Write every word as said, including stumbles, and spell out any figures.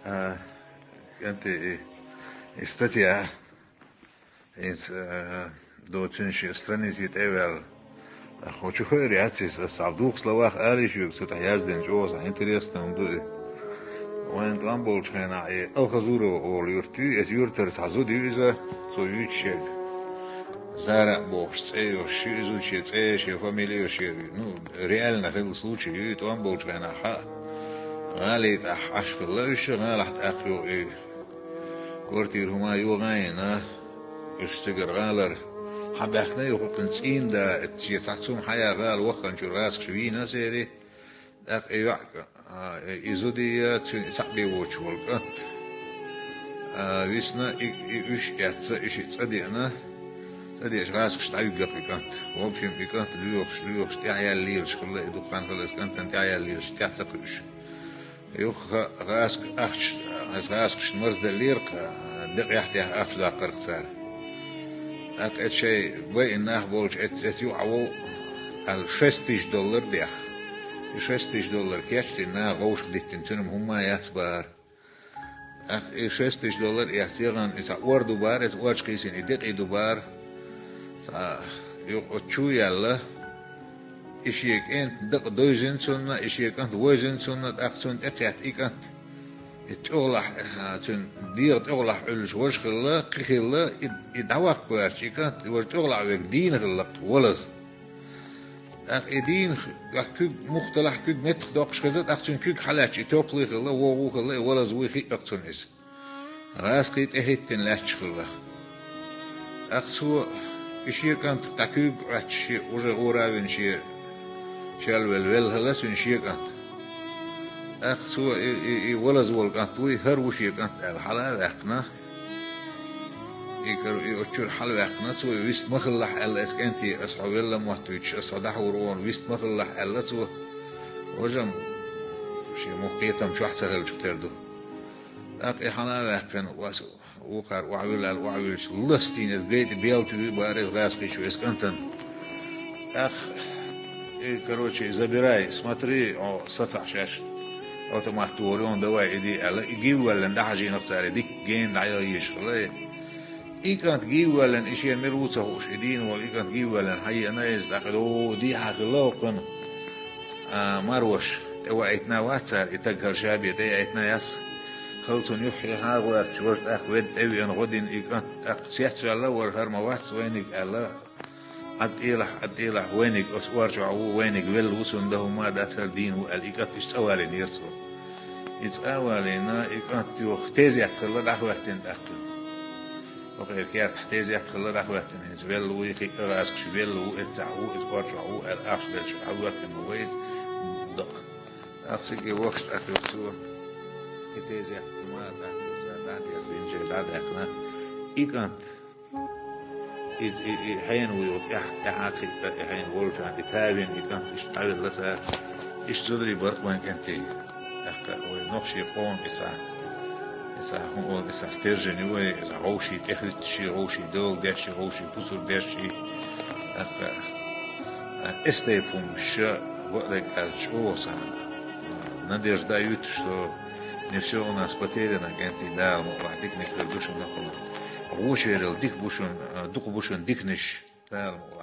А, кӀанте, и, и статья, инц, а, доцун ши странице тӀе ваьлла. Хо чу хьоьр яц иза, ас цхьа в двух словах ала йиш ю, цу тӀехь яздина чӀогӀа схьа интересно хӀума ду и. Вайн тӀом болчу хенахь и Алхазурово олу юрт ю, иза юьртара цхьа зуда ю иза, цо юьйцу шега. Зара а бохуш цӀе йолуш ю иза, шен цӀе, шен фамилия, шен, ну, реально хилла случай ю, и тӀом болчу хенахь хаьа. ГӀали тӀехь Ӏаш хилла уьш, гӀалахь тӀаккха юха и квартира хӀума йогӀа а йина, уьш цигара гӀалара хьабаьхкина юха кхин цӀийнда, шен цхьа цунна хьаяха гӀала вахханчуьра гӀазкхаша вийна церан, тӀаккха и йоӀ, а, и зуда я, цуьнан и цхьаъ бен воцуш волу кӀант, а, висна, и, и уьш а эцна, и шиъ цӀа деана, цӀа деача гӀазкхаша дӀавигна и кӀант. В общем, и кӀант лоьхуш, лоьхуш, тӀаьхьаяьлла лелаш хилла, и дукха хан хилла иза кӀантана тӀаьхьаяьлла лелаш, тӀаьхьа ца кхуьуш. Юха гӀазкхи ахча, ас гӀазкхашна марзделлера-кх, декъехь тӀехь ахча даккхара-кх цара. ТӀаккха эцу шайн байина нах болчу эц-, эцу юкъахь ву аьлла, шесть тысяч доллар дехна. И шесть тысяч доллар кечдина, наха вовшах диттина, цуьнан хӀумма а яц бахара. ТӀаккха и шесть тысяч доллар эцна, яхана, и цхьа ор ду бахара, эцу орчу кхийсина и декъий ду бахара. Цхьа юкъа оцу чу яьлла, и шен кӀентан дакъа довзина цунна, и шен кӀант вовзийна цунна, тӀаккха цунна тӀекхетта и кӀант. И тӀехулахь, а, цуьнан дегӀан тӀехулахь Ӏуьллуш важа хилла, кхин хилла, и, и дӀаваккха гӀерташ, и кӀант важа тӀехулахь верг дийна хилла-кх, валаза. ТӀаккха и дийна, тӀаккха куьг муха делахь, куьг меттах доккхуш хезна, тӀаккха цуьнан куьг хьалаьцча, и тёплый хилла, вогӀу хилла, и валаза вуй хиъна-кх цунна иза. ГӀазкхий тӀехӀиттина лаьтташ хилла. ТӀаккха цо и шен кӀант дӀа куьйга Ӏоьттича, шен уже гӀора а вина, шен шел велла, велла хилла цуьнан шен кӀант. ТӀаккха цо и, и, и валаза волу кӀант вуй, хӀара ву шен кӀант аьлла, хьала а ваьккхина. И кара, и оцу чуьра хьала а ваьккхина, цо и вист ма хилалахь аьлла, эцу кӀанте, ас хьо велла моттуьйтуш, ас хьо дӀахьур ву, вист ма хилалахь аьлла цо. Важа-м шен муха кхетам чохь ца хилчух тера ду. ТӀаккха и хьала а ваьккхина, ас вукхара охьавилла аьлла, охьавиллича, ластийна иза гай тӀе белла туьйхи бахара иза гӀазкхичо эцу кӀантана. ТӀаккха, и, короче, забирай, смотри, о, сацахь шаьш, автомат догӀур ю хьуна, давай иди аьлла, и гивваьллина дӀахьажийна-кх цара, дикка гена дӀаяха езаш хилла и. И кӀант гивваьллина, и шена мила ву ца хууш, и дийна волу и кӀант гивваьллина, хьаеана иза, тӀаккха дов дехьа хилла хӀокхуьнан, а, марваш, тӀеваийтина вац цара, и таг хӀара ша бен тӀеяийтина яц. Хала цунна юххе хьагӀоьрташ, важа тӀаккха ведда тӀевеана гӀо дина и кӀант, тӀаккха цецваьлла а вара, хӀара ма вац вайниг аьлла. Ӏад тӀелахь, Ӏад тӀелахь, вайниг оцу ор чохь ву, вайниг велла ву, цунна дан хӀумма а дац, хӀара дийна ву аьлла, и кӀант иштта цӀа валийнера цо. И цӀа а валийна, и кӀант юха тезет хилла дӀахӀоьттина тӀаккха. ХӀокхеран кертахь тезет хилла дӀахӀоьттина, хӀинца велла вуй, хиъна гӀазкхаша велла ву, эццахь ву, иза ор чохь ву аьлла, ахча делча хьагӀоьттина ву вай иза дакъа. ТӀаккха цига и воккхачу тӀаккха цо и тезет ма тӀаккха дӀадерзийна, дӀадаьккхина. И кӀант И, и, и хьенан вуй, тӀаьхьа, тӀаьхьа кхиъна, и хьенан волчарна, и тавина, и кӀант иштта дӀавелла цара. Иштта зударий бара-кх вайн кӀентий. ТӀаккха вай нохчийн къоман и цхьа, и цхьа хӀун олу, и цхьа стержень ю вай, и цхьа вовшийн тӀехӀуьттуш, вовшийн дола деш, вовшийн пусар деш. ТӀаккха, а, эс тайпа хӀумнаш бакъдерг аьлча, чӀогӀа цхьа надежда а юьтуш, что не всё у нас потеряно, кӀентий, Дала мукъалахь, диканиг хир ду шуна хӀокхунах. Вочарел дика бу шуна, а, дукха бу шуна диканаш, Дала мукъалахь.